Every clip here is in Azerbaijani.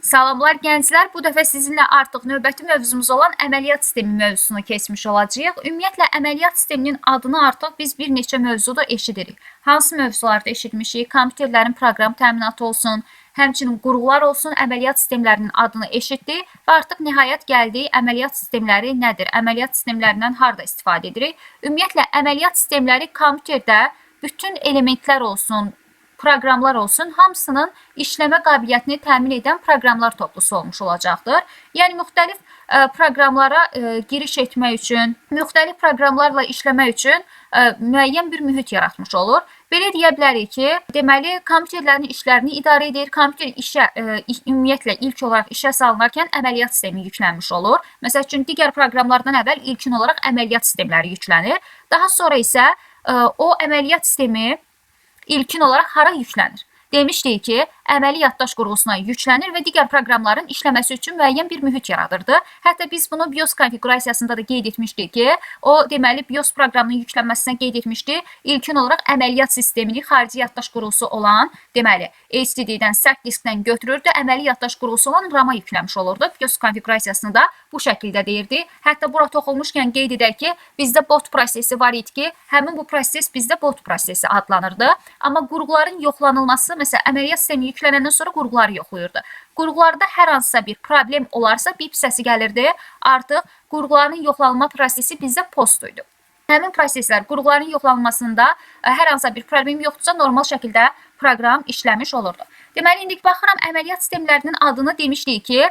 Salamlar gənclər, bu dəfə sizinlə artıq növbəti mövzumuz olan əməliyyat sistemi mövzusunu keçmiş olacağıq. Ümumiyyətlə, əməliyyat sisteminin adını artıq biz bir neçə mövzuda eşidirik. Hansı mövzularda eşitmişik? Kompüterlərin proqram təminatı olsun, həmçinin qurğular olsun, əməliyyat sistemlərinin adını eşitdik və artıq nihayət gəldik əməliyyat sistemləri nədir? Əməliyyat sistemlərindən harda istifadə edirik? Ümumiyyətlə, əməliyyat sistemləri kompüterdə bütün elementlər olsun, proqramlar olsun, hamısının işləmə qabiliyyətini təmin edən proqramlar toplusu olmuş olacaqdır. Yəni müxtəlif proqramlara giriş etmək üçün, müxtəlif proqramlarla işləmək üçün müəyyən bir mühit yaratmış olur. Belə deyə bilərik ki, deməli kompüterlərin işlərini idarə edir. Kompüter işə ümumiyyətlə ilk olaraq işə salınarkən əməliyyat sistemi yüklənmiş olur. Məsəl üçün digər proqramlardan əvvəl ilkin olaraq əməliyyat sistemləri yüklənir. Daha sonra isə o əməliyyat sistemi ilkin olaraq hara yüklənir? Demişdik ki, əməli yaddaş qurğusuna yüklənir və digər proqramların işləməsi üçün müəyyən bir mühit yaradırdı. Hətta biz bunu BIOS konfiqurasiyasında da qeyd etmişdik ki, o deməli BIOS proqramının yüklənməsinə qeyd etmişdi. İlkin olaraq əməliyyat sistemini xarici yaddaş qurğusu olan, deməli HDD-dən, sərt diskdən götürürdü, əməli yaddaş qurğusu olan RAM-a yükləmiş olurdu. BIOS konfiqurasiyasını da bu şəkildə deyirdi. Hətta bura toxunmuşkən qeyd edək ki, bizdə bot prosesi var idi ki, həmin bu proses bizdə bot prosesi adlanırdı. Amma qurğuların yoxlanılması, məsələn, əməliyyat sistemi yüklənəndən sonra qurğuları yoxlayırdı. Qurğularda hər hansısa bir problem olarsa, bip səsi gəlirdi. Artıq qurğuların yoxlanılma prosesi bizdə post idi. Həmin proseslər qurğuların yoxlanılmasında hər hansısa bir problem yoxdursa, normal şəkildə proqram işləmiş olurdu. Deməli, indi baxıram əməliyyat sistemlərinin adını demişdik ki,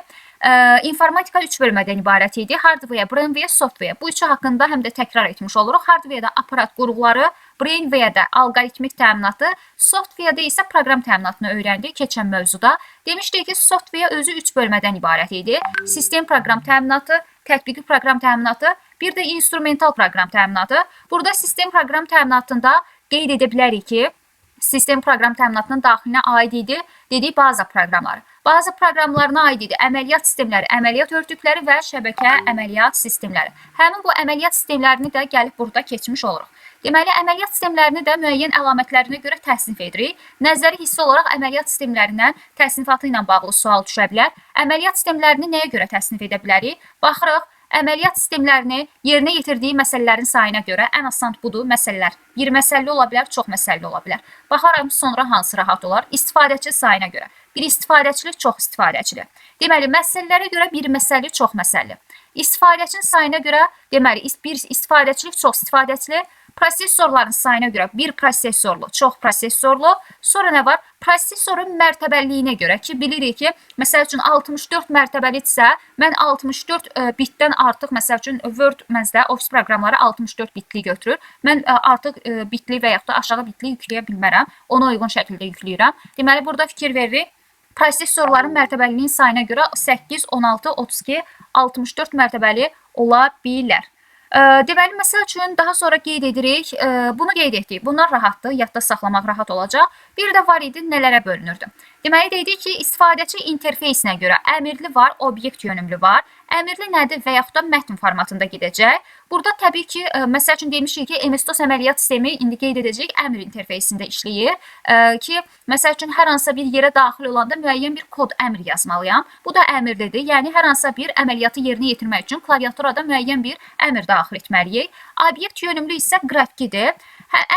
informatika 3 bölmədən ibarət idi. Hardware, brainware, software. Bu üçü haqqında həm də təkrar etmiş oluruq. Hardware-də aparat qurğuları, brainware-də alqoritmik təminatı, software-də isə proqram təminatını öyrəndik keçən mövzuda. Demişdik ki, software özü 3 bölmədən ibarət idi. Sistem proqram təminatı, tətbiqi proqram təminatı, bir də instrumental proqram təminatı. Burada sistem proqram təminatında qeyd edə bilərik ki, sistem proqram təminatının daxilinə aid idi dedik baza proqramları. Baza proqramlarına aid idi əməliyyat sistemləri, əməliyyat örtükləri və şəbəkə əməliyyat sistemləri. Həmin bu əməliyyat sistemlərini də gəlib burada keçmiş oluruq. Deməli, əməliyyat sistemlərini də müəyyən əlamətlərinə görə təsnif edirik. Nəzəri hissə olaraq əməliyyat sistemlərindən təsnifatı ilə bağlı sual düşə bilər. Əməliyyat sistemlərini nəyə görə təsnif edə bilərik? Baxırıq, əməliyyat sistemlərini yerinə yetirdiyi məsələlərin sayına görə ən asan budur, məsələlər. Bir məsələli ola bilər, çox məsələli ola bilər. Baxaram sonra hansı rahat olar? İstifadəçi sayına görə. Bir istifadəçili, çox istifadəçili. Deməli, məsələlərə görə bir məsələli, çox məsələli. İstifadəçinin sayına görə, deməli, bir istifadəçilik, çox istifadəçili. Prosesorların sayına görə bir prosesorlu, çox prosesorlu. Sonra nə var? Prosesorun mərtəbəliliyinə görə ki, bilirik ki, məsəl üçün 64 mərtəbəlidirsə, mən 64 bitdən artıq, məsəl üçün Word, məsələn, Office proqramları 64 bitli götürür. Mən artıq bitli və yaxud da aşağı bitli yükləyə bilmərəm. Ona uyğun şəkildə yükləyirəm. Deməli, burada fikir veririk. Prosesorların mərtəbəliliyinin sayına görə 8, 16, 32, 64 mərtəbəli ola bilər. Deməli, məsəl üçün, daha sonra qeyd edirik, bunu qeyd etdik. Bunlar rahatdır, yadda saxlamaq rahat olacaq. Bir də var idi, nələrə bölünürdü? Deməli, dedik ki, istifadəçi interfeysinə görə əmirli var, obyekt yönümlü var. Əmirli nədir və yaxud da mətn formatında gedəcək. Burada təbii ki, məsəl üçün demişik ki, MS-DOS əməliyyat sistemi indi qeyd edəcək əmr interfeysində işləyir. Ki, məsəl üçün, hər hansısa bir yerə daxil olanda müəyyən bir kod əmr yazmalıyam. Bu da əmirlidir. Yəni, hər hansısa bir əməliyyatı yerinə yetirmək üçün klaviaturada müəyyən bir əmr daxil etməliyik. Obyekt yönümlü isə qrafikidir.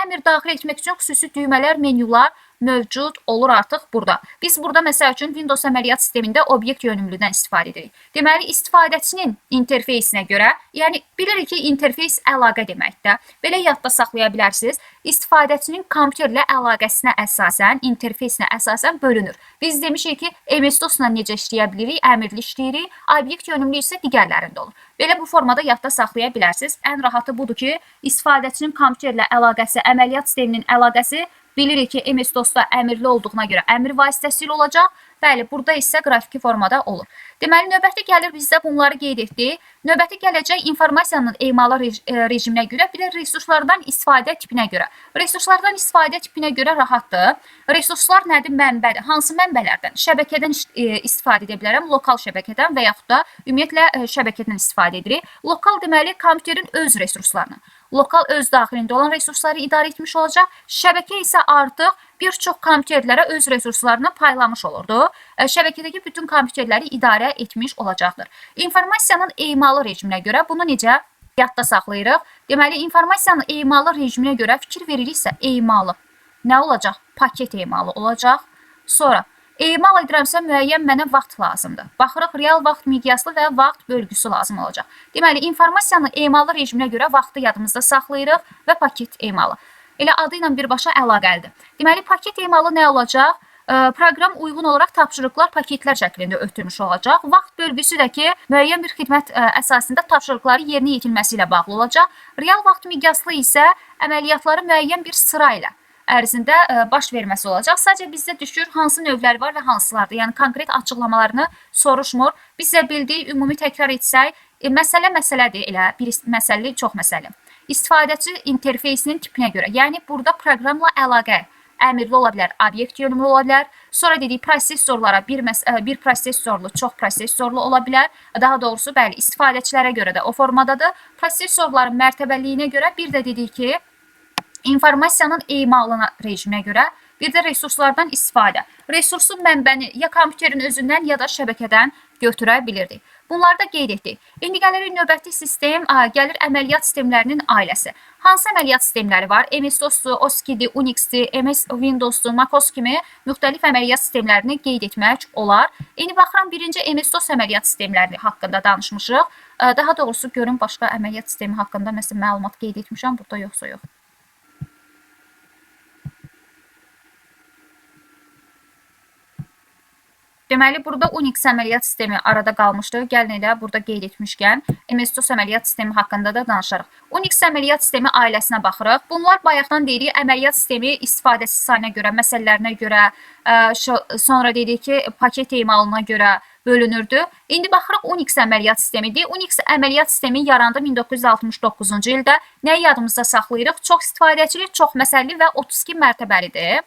Əmr daxil etmək üçün xüsusi düymələr, menyular mövcud olur artıq burada. Biz burada məsəl üçün Windows əməliyyat sistemində obyekt yönümlüdən istifadə edirik. Deməli, istifadəçinin interfeysinə görə, yəni bilirik ki, interfeys əlaqə deməkdir. Belə yadda saxlaya bilərsiniz. İstifadəçinin kompüterlə əlaqəsinə əsasən, interfeysinə əsasən bölünür. Biz demişik ki, MS-DOS-la necə işləyə bilirik? Əmirli işləyirik. Obyekt yönümlü isə digərlərində olur. Belə bu formada yadda saxlaya bilərsiniz. Ən rahatı budur ki, istifadəçinin kompüterlə əlaqəsi, əməliyyat sisteminin əlaqəsi bilirik ki, MS-DOS-da əmirli olduğuna görə əmr vasitəsilə olacaq. Bəli, burada isə qrafiki formada olur. Deməli, növbəti gəlir bizdə bunları qeyd etdik. Növbəti gələcək informasiyanın emalı rejiminə görə, bir də resurslardan istifadə tipinə görə. Resurslardan istifadə tipinə görə rahatdır. Resurslar nədir? Mənbədir. Hansı mənbələrdən? Şəbəkədən istifadə edə bilərəm, lokal şəbəkədən və yaxud da ümumiyyətlə şəbəkədən istifadə edirik. Lokal deməli kompüterin öz resurslarını. Lokal öz daxilində olan resursları idarə etmiş olacaq. Şəbəkə isə artıq Bir çox kompüterlərə öz resurslarını paylamış olurdu. Şəbəkədəki bütün kompüterləri idarə etmiş olacaqdır. İnformasiyanın emalı rejiminə görə bunu necə yadda saxlayırıq? Deməli, informasiyanın emalı rejiminə görə fikir veririksə, emalı nə olacaq? Paket emalı olacaq. Sonra emal edirəmsə müəyyən mənə vaxt lazımdır. Baxırıq, real vaxt miqyaslı və vaxt bölgüsü lazım olacaq. Deməli, informasiyanın emalı rejiminə görə vaxtı yadımızda saxlayırıq və paket emalı. Elə adı ilə birbaşa əlaqəlidir. Deməli, paket emalı nə olacaq? Proqram uyğun olaraq tapşırıqlar paketlər şəklində ötürmüş olacaq. Vaxt bölgüsü də ki, müəyyən bir xidmət əsasında tapşırıqları yerinə yetirilməsi ilə bağlı olacaq. Real vaxt miqyaslı isə əməliyyatları müəyyən bir sıra ilə ərzində baş verməsi olacaq. Sadəcə bizdə düşür hansı növləri var və hansılardır. Yəni konkret açıqlamalarını soruşmur. Biz də bildik, ümumi təkrar etsək, məsələ məsələdir, elə bir məsələli, çox məsələ. İstifadəçi interfeysinin tipinə görə, yəni burada proqramla əlaqə əmirli ola bilər, obyekt yönümlü ola bilər. Sonra dedik prosessorlara bir prosessorlu, çox prosessorlu ola bilər. Daha doğrusu, bəli, istifadəçilərə görə də o formadadır. Prosessorların mərtəbəliyinə görə bir də dedik ki, informasiyanın emalına rejiminə görə, bir də resurslardan istifadə. Resursun mənbəni ya kompüterin özündən, ya da şəbəkədən götürə bilirdik. Bunları da qeyd etdik. İndi gəlirik növbəti sistem, gəlir əməliyyat sistemlərinin ailəsi. Hansı əməliyyat sistemləri var? MS-DOS-dur, OS-2-dir, Unix-dir, MS Windows-dur, macOS kimi müxtəlif əməliyyat sistemlərini qeyd etmək olar. İndi baxıram, birinci MS-DOS əməliyyat sistemləri haqqında danışmışıq. Daha doğrusu, görün başqa əməliyyat sistemi haqqında məsələn məlumat qeyd etmişəm, burada yoxsa yox. Deməli, burada Unix əməliyyat sistemi arada qalmışdı. Gəlin elə burada qeyd etmişkən MS-DOS əməliyyat sistemi haqqında da danışarıq. Unix əməliyyat sistemi ailəsinə baxırıq. Bunlar bayaqdan deyirik, əməliyyat sistemi istifadəçi sayına görə, məsələlərinə görə, sonra dedik ki, paket emalına görə bölünürdü. İndi baxırıq Unix əməliyyat sistemidir. Unix əməliyyat sistemi yarandı 1969-cu ildə. Nəyi yadımızda saxlayırıq? Çox istifadəçili, çox məsələli və 32 mərtəbəlidir.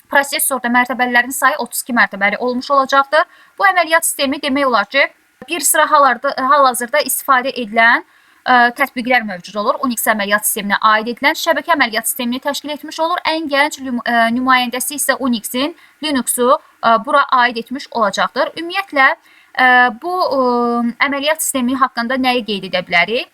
Prosessorda mərtəbəlilərin sayı 32 mərtəbəli olmuş olacaqdır. Bu əməliyyat sistemi demək olar ki, bir sıra hal-hazırda istifadə edilən tətbiqlər mövcud olur. Unix əməliyyat sisteminə aid edilən şəbəkə əməliyyat sistemini təşkil etmiş olur. Ən gənc nümayəndəsi isə Unixin Linuxu bura aid etmiş olacaqdır. Ümumiyyətlə, bu əməliyyat sistemi haqqında nəyi qeyd edə bilərik?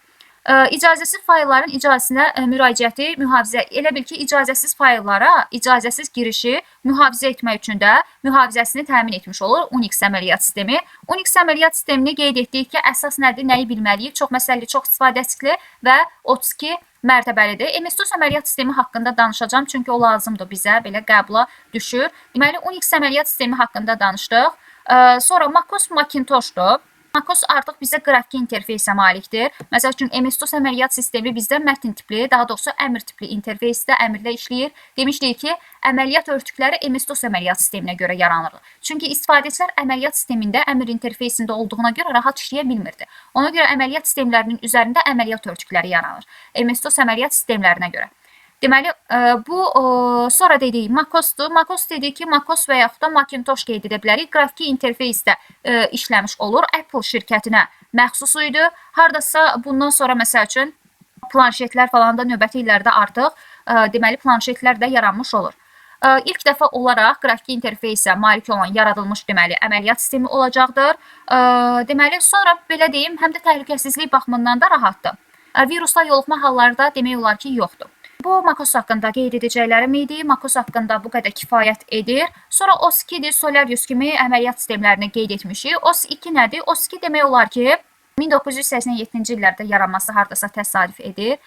İcazəsiz faylların icazəsinə müraciəti mühafizə, elə bil ki, icazəsiz fayllara icazəsiz girişi mühafizə etmək üçün də mühafizəsini təmin etmiş olur Unix əməliyyat sistemi. Unix əməliyyat sistemini qeyd etdik ki, əsas nədir, nəyi bilməliyik? Çox məsələli, çox istifadəçili və 32 mərtəbəlidir. MS-DOS əməliyyat sistemi haqqında danışacağam, çünki o lazımdır bizə, belə qəbula düşür. Deməli, Unix əməliyyat sistemi haqqında danışdıq. Sonra macOS Macintosh'dur. macOS artıq bizə qrafiki interfeysə malikdir. Məsəl üçün, MS-DOS əməliyyat sistemi bizdə mətn tipli, daha doğrusu əmr tipli interfeysdə əmrlə işləyir. Demişdik ki, əməliyyat örtükləri MS-DOS əməliyyat sisteminə görə yaranır. Çünki istifadəçilər əməliyyat sistemində əmr interfeysində olduğuna görə rahat işləyə bilmirdi. Ona görə əməliyyat sistemlərinin üzərində əməliyyat örtükləri yaranır. MS-DOS əməliyyat sistemlərinə görə. Deməli, bu sonra dedik macOS-dur. macOS dedik ki, macOS və yaxud da Macintosh qeyd edə bilərik. Qrafiki interfeysdə işləmiş olur. Apple şirkətinə məxsus idi. Hardasa bundan sonra məsəl üçün planşetlər falan da növbəti illərdə artıq deməli planşetlər də yaranmış olur. İlk dəfə olaraq qrafiki interfeysə malik olan yaradılmış deməli əməliyyat sistemi olacaqdır. Deməli sonra belə deyim, həm də təhlükəsizlik baxımından da rahatdır. Virusla yoluxma halları da demək olar ki, yoxdur. Bu macOS haqqında qeyd edəcəklərim idi. macOS haqqında bu qədər kifayət edir. Sonra OS 2-dir, Solaris kimi əməliyyat sistemlərini qeyd etmişik. OS 2 nədir? OS 2 demək olar ki, 1987-ci illərdə yaranması hardasa təsadüf edir.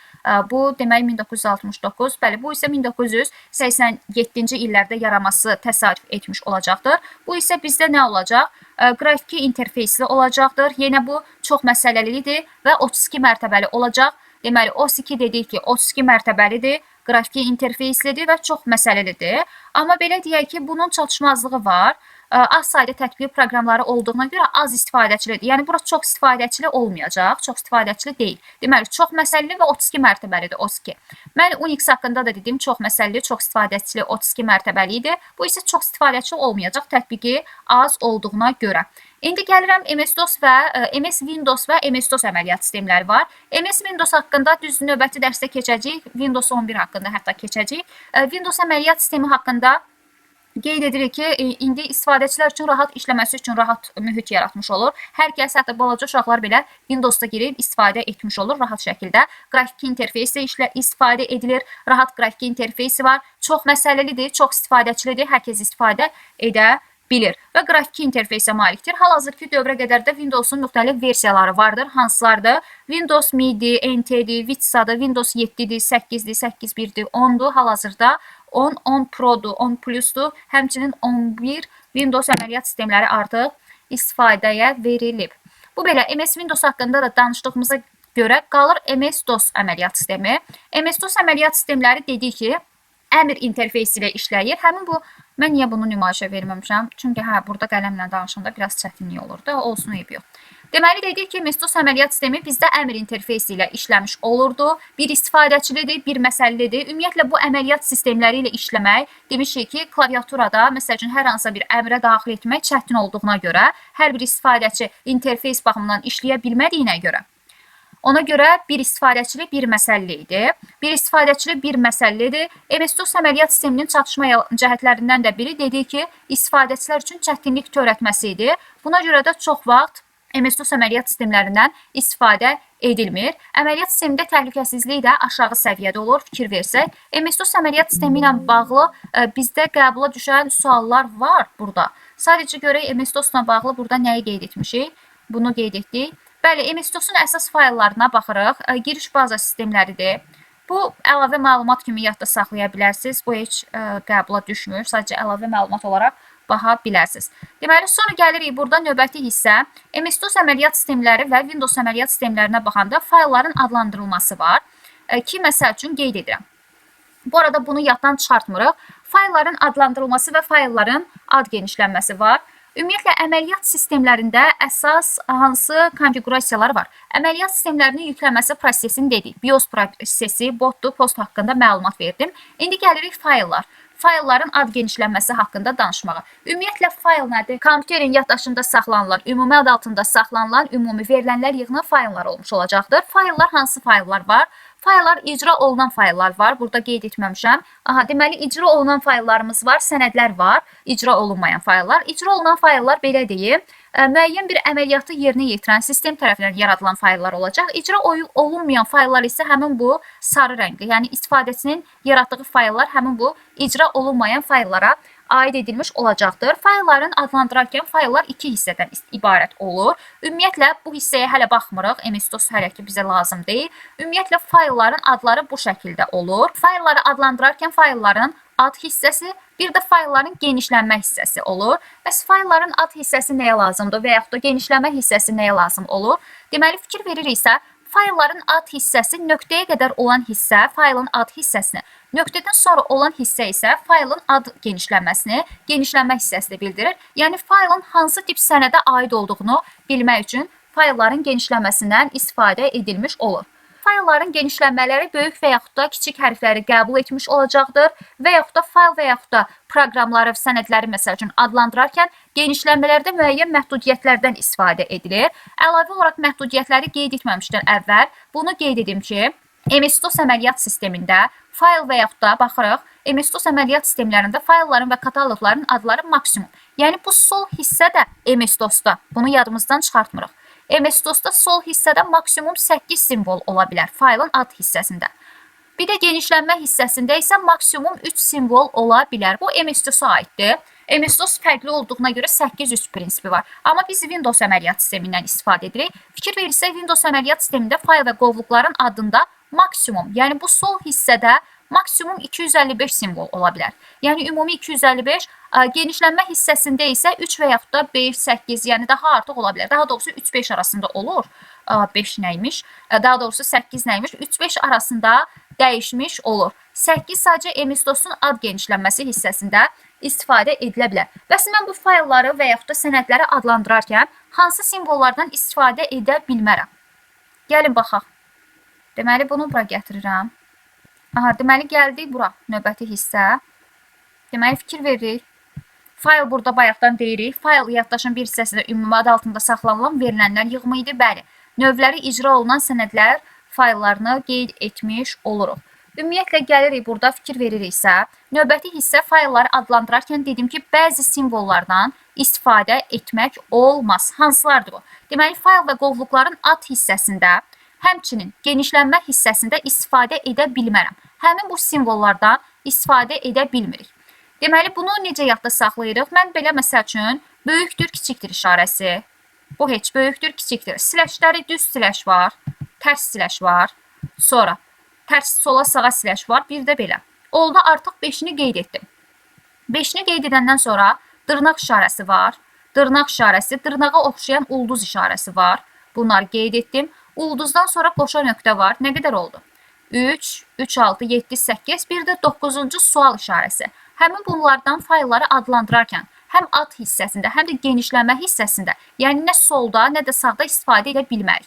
Bu demək 1969, bəli, bu isə 1987-ci illərdə yaranması təsadüf etmiş olacaqdır. Bu isə bizdə nə olacaq? Qrafiki interfeysli olacaqdır. Yenə bu çox məsələlidir və 32 mərtəbəli olacaq. Deməli, OS 2 dedik ki, 32 mərtəbəlidir, qrafiki interfeyslidir və çox məsələlidir. Amma belə deyək ki, bunun çatışmazlığı var. Az sayda tətbiqi proqramları olduğuna görə az istifadəçilidir. Yəni bura çox istifadəçili olmayacaq, çox istifadəçili deyil. Deməli, çox məsələli və 32 mərtəbəlidir OSKİ. Mən Unix haqqında da dedim, çox məsələli, çox istifadəçili 32 mərtəbəli idi. Bu isə çox istifadəçili olmayacaq, tətbiqi az olduğuna görə. İndi gəlirəm MS-DOS və MS Windows və MS-DOS əməliyyat sistemləri var. MS Windows haqqında düz növbəti dərsdə keçəcəyik. Windows 11 haqqında hətta keçəcəyik. Windows əməliyyat sistemi haqqında qeyd edirik ki, indi istifadəçilər üçün rahat işləməsi üçün rahat mühit yaratmış olur. Hər kəs, hətta balaca uşaqlar belə Windows-da girib istifadə etmiş olur rahat şəkildə. Qrafiki interfeyslə istifadə edilir. Rahat qrafiki interfeysi var. Çox məsəlelidir, çox istifadəçilidir. Hər kəs istifadə edə bilir və qrafiki interfeysə malikdir. Hal-hazırki dövrə qədər də Windows-un müxtəlif versiyaları vardır. Hansılardır? Windows ME-dir, NT-dir, Vista-dır, Windows 7-dir, 8-dir, 8.1-dir, 10-dur. Hal-hazırda 10, 10 Pro-dur, 10 Plus-dur. Həmçinin 11 Windows əməliyyat sistemləri artıq istifadəyə verilib. Bu belə MS Windows haqqında da danışdığımıza görə qalır MS-DOS əməliyyat sistemi. MS-DOS əməliyyat sistemləri dedik ki, əmr interfeysi ilə işləyir. Həmin bu, mən niyə bunu nümayişə verməmişəm? Çünki hə, burada qələmlə danışanda biraz çətinlik olurdu. Olsun, eybi yox. Deməli, dedik ki, MS-DOS əməliyyat sistemi bizdə əmr interfeysi ilə işləmiş olurdu. Bir istifadəçilidir, bir məsələlidir. Ümumiyyətlə, bu əməliyyat sistemləri ilə işləmək, demişik ki, klaviaturada, məsəl üçün, hər hansısa bir əmrə daxil etmək çətin olduğuna görə, hər bir istifadəçi interfeys baxımından işləyə bilmədiyinə görə, ona görə bir istifadəçili bir məsələli idi. Bir istifadəçili bir məsələlidir. MS-DOS əməliyyat sisteminin çatışma cəhətlərindən də biri dedik ki, istifadəçilər üçün çətinlik törətməsi idi. Buna görə də çox vaxt MS-DOS əməliyyat sistemlərindən istifadə edilmir. Əməliyyat sistemində təhlükəsizlik də aşağı səviyyədə olur, fikir versək. MS-DOS əməliyyat sistemi ilə bağlı bizdə qəbula düşən suallar var burada. Sadəcə görək MS-DOS-la bağlı burada nəyi qeyd etmişik? Bunu qeyd etdik. Bəli, MS-DOS-un əsas fayllarına baxırıq. Giriş baza sistemləridir. Bu, əlavə məlumat kimi yadda saxlaya bilərsiniz. Bu, heç qəbula düşmür. Sadəcə əlavə məlumat olaraq baxa bilərsiniz. Deməli, sonra gəlirik burada növbəti hissə. MS-DOS əməliyyat sistemləri və Windows əməliyyat sistemlərinə baxanda faylların adlandırılması var. Ki, məsəl üçün qeyd edirəm. Bu arada bunu yaddan çıxartmırıq. Faylların adlandırılması və faylların ad genişlənməsi var. Ümumiyyətlə, əməliyyat sistemlərində əsas hansı konfiqurasiyalar var? Əməliyyat sistemlərinin yüklənməsi prosesini dedik. BIOS prosesi, botdur, post haqqında məlumat verdim. İndi gəlirik fayllar. Faylların ad genişlənməsi haqqında danışmağa. Ümumiyyətlə, fayl nədir? Kompüterin yaddaşında saxlanılan, ümumi ad altında saxlanılan ümumi verilənlər yığını fayllar olmuş olacaqdır. Fayllar, hansı fayllar var? Fayllar icra olunan fayllar var. Burada qeyd etməmişəm. Aha, deməli, icra olunan fayllarımız var, sənədlər var, icra olunmayan fayllar. İcra olunan fayllar belə deyim, müəyyən bir əməliyyatı yerinə yetirən sistem tərəfindən yaradılan fayllar olacaq. İcra olunmayan fayllar isə həmin bu sarı rəngli, yəni istifadəçinin yaratdığı fayllar həmin bu icra olunmayan fayllara aid edilmiş olacaqdır. Faylların adlandırarkən fayllar iki hissədən ibarət olur. Ümumiyyətlə, bu hissəyə hələ baxmırıq. MS-DOS hələ ki bizə lazım deyil. Ümumiyyətlə, faylların adları bu şəkildə olur. Faylları adlandırarkən faylların ad hissəsi, bir də faylların genişlənmə hissəsi olur. Bəs faylların ad hissəsi nəyə lazımdır və yaxud da genişlənmə hissəsi nəyə lazım olur? Deməli, fikir veririksə, faylların ad hissəsi nöqtəyə qədər olan hissə faylın ad hissəsini, nöqtədən sonra olan hissə isə faylın ad genişlənməsini, genişlənmə hissəsini bildirir. Yəni, faylın hansı tip sənədə aid olduğunu bilmək üçün faylların genişlənməsindən istifadə edilmiş olur. Faylların genişlənmələri böyük və yaxud da kiçik hərfləri qəbul etmiş olacaqdır və yaxud da fayl və yaxud da proqramları, sənədləri məsəl üçün adlandırarkən genişlənmələrdə müəyyən məhdudiyyətlərdən istifadə edilir. Əlavə olaraq məhdudiyyətləri qeyd etməmişdən əvvəl bunu qeyd edim ki, MS-DOS əməliyyat sistemində fayl və yaxud da baxırıq, MS-DOS əməliyyat sistemlərində faylların və kataloqların adları maksimum. Yəni, bu sol hissə də MS-DOS-da, bunu yadımızdan çıxartmırıq. MS-DOS-da sol hissədə maksimum 8 simvol ola bilər faylın ad hissəsində. Bir də genişlənmə hissəsində isə maksimum 3 simvol ola bilər. Bu MS-DOS-a aiddir. MS-DOS fərqli olduğuna görə 8-3 prinsipi var. Amma biz Windows əməliyyat sistemindən istifadə edirik. Fikir verirsə, Windows əməliyyat sistemində fayl və qovluqların adında maksimum, yəni bu sol hissədə maksimum 255 simvol ola bilər. Yəni ümumi 255, genişlənmə hissəsində isə 3 və yaxud da 5, 8, yəni daha artıq ola bilər. Daha doğrusu 3-5 arasında olur. 5 nəymiş? Daha doğrusu 8 nəymiş? 3-5 arasında dəyişmiş olur. 8 sadəcə MS-DOS-un ad genişlənməsi hissəsində istifadə edilə bilər. Bəs mən bu faylları və yaxud da sənədləri adlandırarkən hansı simvollardan istifadə edə bilmərəm? Gəlin baxaq. Deməli, bunu bura gətirirəm. Aha, deməli, gəldik bura, növbəti hissə. Deməli, fikir veririk. Fayl burada bayaqdan deyirik. Fayl yaddaşın bir hissəsində ümumi adı altında saxlanılan verilənlər yığımı idi. Bəli, növləri icra olunan sənədlər fayllarını qeyd etmiş oluruq. Ümumiyyətlə, gəlirik burada, fikir veririksə, növbəti hissə faylları adlandırarkən dedim ki, bəzi simvollardan istifadə etmək olmaz. Hansılardır bu? Deməli, fayl və qovluqların ad hissəsində, həmçinin genişlənmə hissəsində istifadə edə bilmərəm. Həmin bu simvollardan istifadə edə bilmirik. Deməli, bunu necə yadda saxlayırıq? Mən belə, məsəl üçün, böyükdür, kiçikdir işarəsi. Bu heç böyükdür, kiçikdir. Siləşləri düz siləş var, tərs siləş var. Sonra tərs sola sağa siləş var, bir də belə. Oldu, artıq 5-ini qeyd etdim. 5-ini qeyd edəndən sonra dırnaq işarəsi var. Dırnaq işarəsi, dırnağa oxşayan ulduz işarəsi var. Bunları qeyd etdim. Ulduzdan sonra qoşa nöqtə var. Nə qədər oldu? 3, 3, 6, 7, 8, bir də 9-cu sual işarəsi. Həmin bunlardan faylları adlandırarkən həm ad hissəsində, həm də genişlənmə hissəsində, yəni nə solda, nə də sağda istifadə edə bilmərik.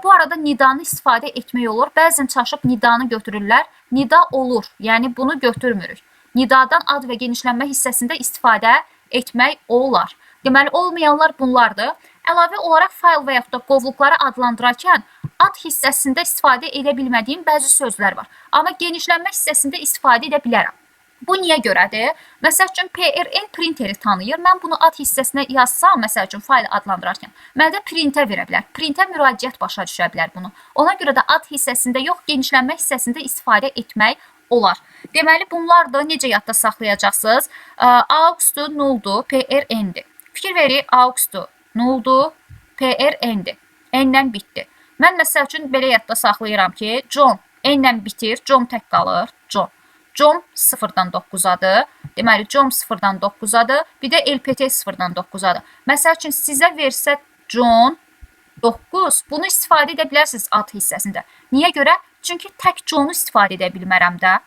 Bu arada nidanı istifadə etmək olur. Bəzən çaşıb nidanı götürürlər. Nida olur, yəni bunu götürmürük. Nidadan ad və genişlənmə hissəsində istifadə etmək olar. Deməli, olmayanlar bunlardır. Əlavə olaraq fayl və yaxud da qovluqları adlandırarkən ad hissəsində istifadə edə bilmədiyim bəzi sözlər var. Amma genişlənmə hissəsində istifadə edə bilərəm. Bu niyə görədir? Məsəl üçün, PRN printeri tanıyır. Mən bunu ad hissəsinə yazsam, məsəl üçün, fayl adlandırarkən, məndə printə verə bilər. Printə müraciət başa düşə bilər bunu. Ona görə də ad hissəsində yox, genişlənmə hissəsində istifadə etmək olar. Deməli, bunlar da necə yadda saxlayacaqsınız? AUX-dur, nuldur, PRN-dir. Fikir verir, AUX-dur, nuldur, PRN-dir. N-lə bitdi. Mən məsəl üçün, belə yadda saxlayıram ki, John N-lə bitir, John tək qalır, John. Com 0-dan 9-adır. Deməli, Com 0-dan 9-adır. Bir də LPT 0-dan 9-adır. Məsəl üçün, sizə versə John 9, bunu istifadə edə bilərsiniz ad hissəsində. Niyə görə? Çünki tək John'u istifadə edə bilmərəm də.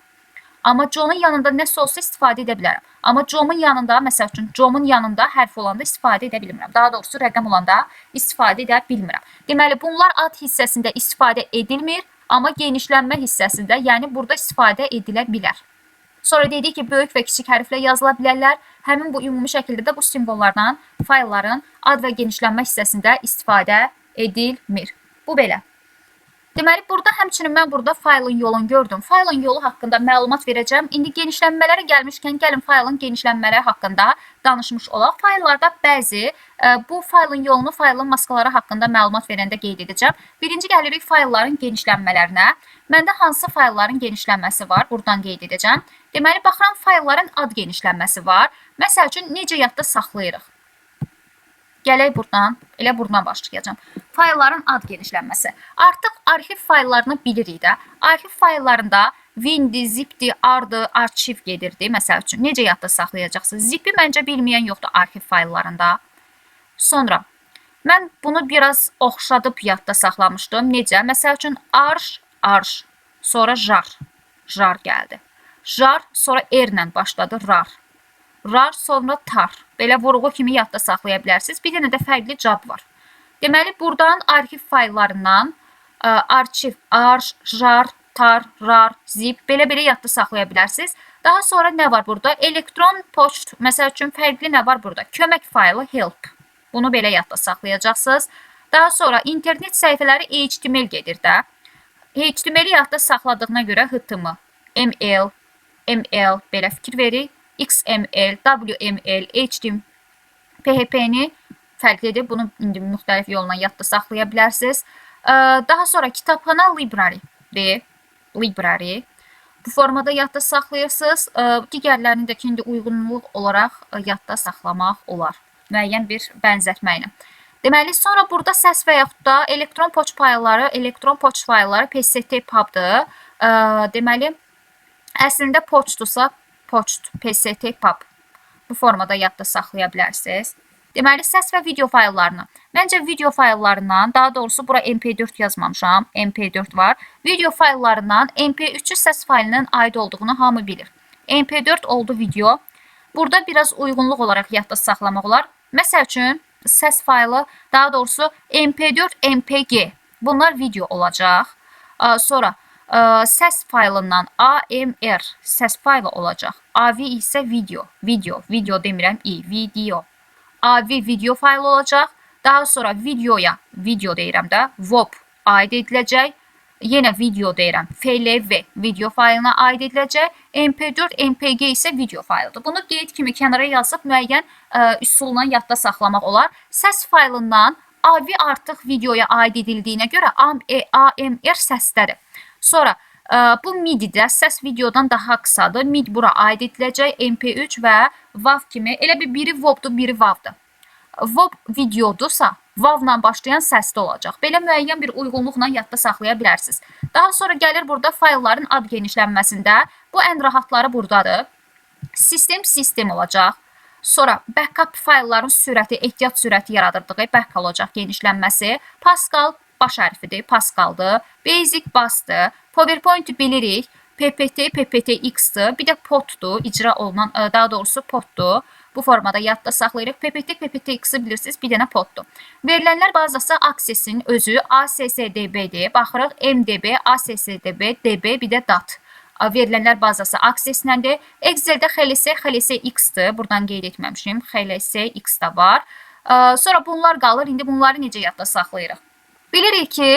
Amma John'un yanında nəsə olsa istifadə edə bilərəm. Amma John'un yanında, məsəl üçün, John'un yanında hərf olanda istifadə edə bilmirəm. Daha doğrusu, rəqəm olanda istifadə edə bilmirəm. Deməli, bunlar ad hissəsində istifadə edilmir. Amma genişlənmə hissəsində, yəni burada istifadə edilə bilər. Sonra dedik ki, böyük və kiçik hərflə yazıla bilərlər. Həmin bu ümumi şəkildə də bu simvollardan faylların ad və genişlənmə hissəsində istifadə edilmir. Bu belə. Deməli, burada həmçinin mən burada faylın yolunu gördüm. Faylın yolu haqqında məlumat verəcəm. İndi genişlənmələrə gəlmişkən, gəlin faylın genişlənmələri haqqında danışmış olaq. Fayllarda bəzi bu faylın yolunu, faylın maskaları haqqında məlumat verəndə qeyd edəcəm. Birinci gəlirik faylların genişlənmələrinə. Məndə hansı faylların genişlənməsi var? Buradan qeyd edəcəm. Deməli, baxıram faylların ad genişlənməsi var. Məsəl üçün, necə yadda saxlayırıq? Gələk buradan, elə buradan başlayacağam. Faylların ad genişlənməsi. Artıq arxiv fayllarını bilirik də. Arxiv fayllarında Win-dir, zip-dir, R-dır, arxiv gedirdi. Məsəl üçün, necə yadda saxlayacaqsınız? Zip-i məncə bilməyən yoxdur arxiv fayllarında. Sonra, mən bunu biraz oxşadıb yadda saxlamışdım. Necə? Məsəl üçün, arş, arş, sonra jar, jar gəldi. Jar, sonra R-lə başladı, rar. Rar, sonra tar. Belə vurğu kimi yadda saxlaya bilərsiniz. Bir dənə də fərqli cab var. Deməli, buradan arxiv fayllarından arxiv, arş, jar, tar, rar, zip belə-belə yadda saxlaya bilərsiniz. Daha sonra nə var burada? Elektron poçt, məsəl üçün, fərqli nə var burada? Kömək faylı help. Bunu belə yadda saxlayacaqsınız. Daha sonra internet səhifələri HTML gedir də. HTML-i yadda saxladığına görə HTML, ML, ML belə fikir verir. XML, WML, HTML, PHP-ni fərqlidir. Bunu indi müxtəlif yolla yadda saxlaya bilərsiniz. Daha sonra kitabxana library-dir. Library. Bu formada yadda saxlayırsınız. Digərlərini də ki, indi uyğunluq olaraq yadda saxlamaq olar. Müəyyən bir bənzətmə ilə. Deməli, sonra burada səs və yaxud da elektron poçt faylları, elektron poçt faylları PST pub-dır. Deməli, əslində poçtdursa, poçt, PST pub. Bu formada yadda saxlaya bilərsiniz. Deməli, səs və video fayllarını. Məncə video fayllarından, daha doğrusu bura MP4 yazmamışam, MP4 var. Video fayllarından MP3-cü səs faylının aid olduğunu hamı bilir. MP4 oldu video. Burada biraz uyğunluq olaraq yadda saxlamaq olar. Məsəl üçün, səs faylı, daha doğrusu MP4, MPG. Bunlar video olacaq. Sonra səs faylından AMR səs faylı olacaq. AV isə video, video, video demirəm, video. AV video faylı olacaq. Daha sonra videoya, video deyirəm də, VOP aid ediləcək. Yenə video deyirəm, FLV video faylına aid ediləcək. MP4, MPG isə video faylıdır. Bunu qeyd kimi kənara yazıb müəyyən üsulla yadda saxlamaq olar. Səs faylından AV artıq videoya aid edildiyinə görə AMR səsdədir. Sonra bu MIDI-də səs videodan daha qısadır. MIDI bura aid ediləcək. MP3 və WAV kimi. Elə bir biri VOP-dur, biri WAV-dır. VOP videodursa, WAV-la başlayan səsdə olacaq. Belə müəyyən bir uyğunluqla yadda saxlaya bilərsiniz. Daha sonra gəlir burada faylların ad genişlənməsində. Bu ən rahatları buradadır. Sistem sistem olacaq. Sonra backup faylların sürəti, ehtiyat sürəti yaradırdığı back olacaq genişlənməsi. Pascal baş hərfidir, Pascaldır. Basic Basdır. PowerPoint bilirik. PPT, PPTX-dir. Bir də POT-dur, icra olunan, daha doğrusu POT-dur. Bu formada yadda saxlayırıq. PPT, PPTX-i bilirsiniz, bir dənə POT-dur. Verilənlər bazası Access-in özü ASSDB-dir. Baxırıq MDB, ASSDB, DB, bir də DAT. Verilənlər bazası Access-ləndir. Excel-də XLS, XLSX-dir. Buradan qeyd etməmişim. XLSX də var. Sonra bunlar qalır. İndi bunları necə yadda saxlayırıq? Bilirik ki,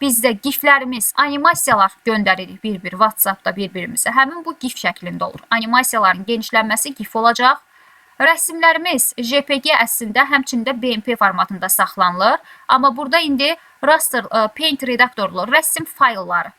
bizdə giflərimiz, animasiyalar göndəririk bir-bir WhatsApp-da bir-birimizə. Həmin bu gif şəklində olur. Animasiyaların genişlənməsi gif olacaq. Rəsimlərimiz JPG əslində həmçində BMP formatında saxlanılır. Amma burada indi raster Paint redaktorlu rəsim faylları.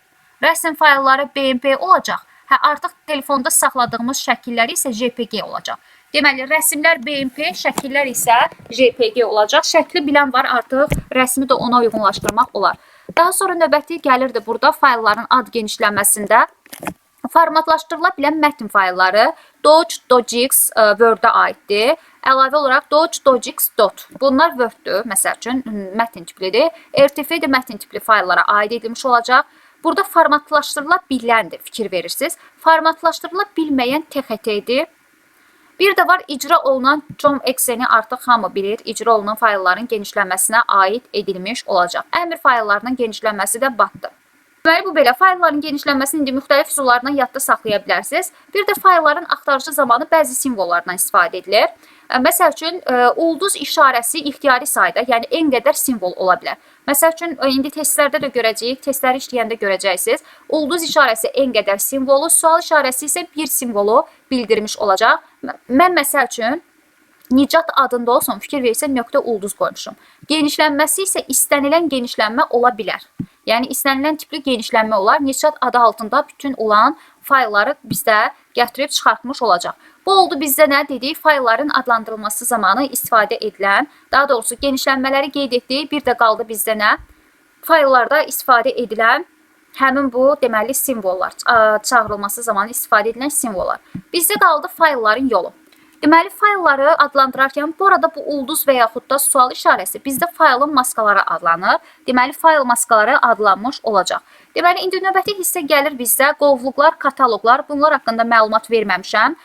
Rəsim faylları BMP olacaq. Hə, artıq telefonda saxladığımız şəkilləri isə JPG olacaq. Deməli, rəsimlər BMP, şəkillər isə JPG olacaq. Şəkli bilən var, artıq rəsmi də ona uyğunlaşdırmaq olar. Daha sonra növbəti gəlirdi burada faylların ad genişlənməsində formatlaşdırıla bilən mətn faylları Doc, Docx Word-ə aiddir. Əlavə olaraq Doc, Docx, Dot. Bunlar Word-dür, məsəl üçün mətn tiplidir. RTF də mətn tipli fayllara aid edilmiş olacaq. Burada formatlaşdırıla biləndir, fikir verirsiniz. Formatlaşdırıla bilməyən TXT-dir. Bir də var icra olunan .exe-ni artıq hamı bilir. İcra olunan faylların genişlənməsinə aid edilmiş olacaq. Əmr fayllarının genişlənməsi də BAT-dır. Deməli, bu belə faylların genişlənməsini indi müxtəlif üsullarla yadda saxlaya bilərsiniz. Bir də faylların axtarışı zamanı bəzi simvollardan istifadə edilir. Məsəl üçün, ulduz işarəsi ixtiyari sayda, yəni n qədər simvol ola bilər. Məsəl üçün, indi testlərdə də görəcəyik, testləri işləyəndə görəcəksiniz. Ulduz işarəsi n qədər simvolu, sual işarəsi isə bir simvolu bildirmiş olacaq. Mən məsəl üçün, Nicat adında olsun, fikir verirsə nöqtə ulduz qoymuşum. Genişlənməsi isə istənilən genişlənmə ola bilər. Yəni istənilən tipli genişlənmə olar. Nicat adı altında bütün olan faylları bizdə gətirib çıxartmış olacaq. Bu oldu bizdə nə dedik? Faylların adlandırılması zamanı istifadə edilən, daha doğrusu genişlənmələri qeyd etdik. Bir də qaldı bizdə nə? Fayllarda istifadə edilən həmin bu deməli simvollar, çağırılması zamanı istifadə edilən simvollar. Bizdə qaldı faylların yolu. Deməli, faylları adlandırarkən bu arada bu ulduz və yaxud da sual işarəsi bizdə faylın maskaları adlanır. Deməli, fayl maskaları adlanmış olacaq. Deməli, indi növbəti hissə gəlir bizdə qovluqlar, kataloqlar. Bunlar haqqında məlumat verməmişəm.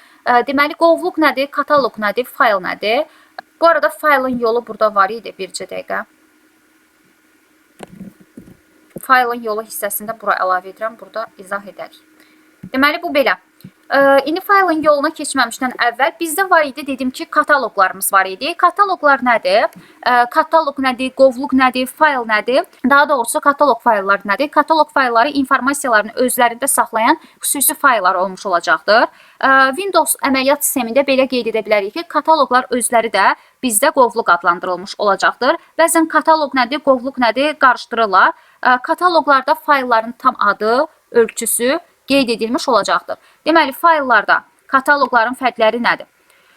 Deməli, qovluq nədir, kataloq nədir, fayl nədir? Bu arada faylın yolu burada var idi, bircə dəqiqə. Faylın yolu hissəsində bura əlavə edirəm, burada izah edərik. Deməli, bu belə. İndi faylın yoluna keçməmişdən əvvəl bizdə var idi, dedim ki, kataloqlarımız var idi. Kataloqlar nədir? Kataloq nədir, qovluq nədir, fayl nədir? Daha doğrusu kataloq faylları nədir? Kataloq faylları informasiyalarını özlərində saxlayan xüsusi fayllar olmuş olacaqdır. Windows əməliyyat sistemində belə qeyd edə bilərik ki, kataloqlar özləri də bizdə qovluq adlandırılmış olacaqdır. Bəzən kataloq nədir, qovluq nədir qarışdırırlar. Kataloqlarda faylların tam adı, ölçüsü qeyd edilmiş olacaqdır. Deməli, fayllarda kataloqların fərqləri nədir?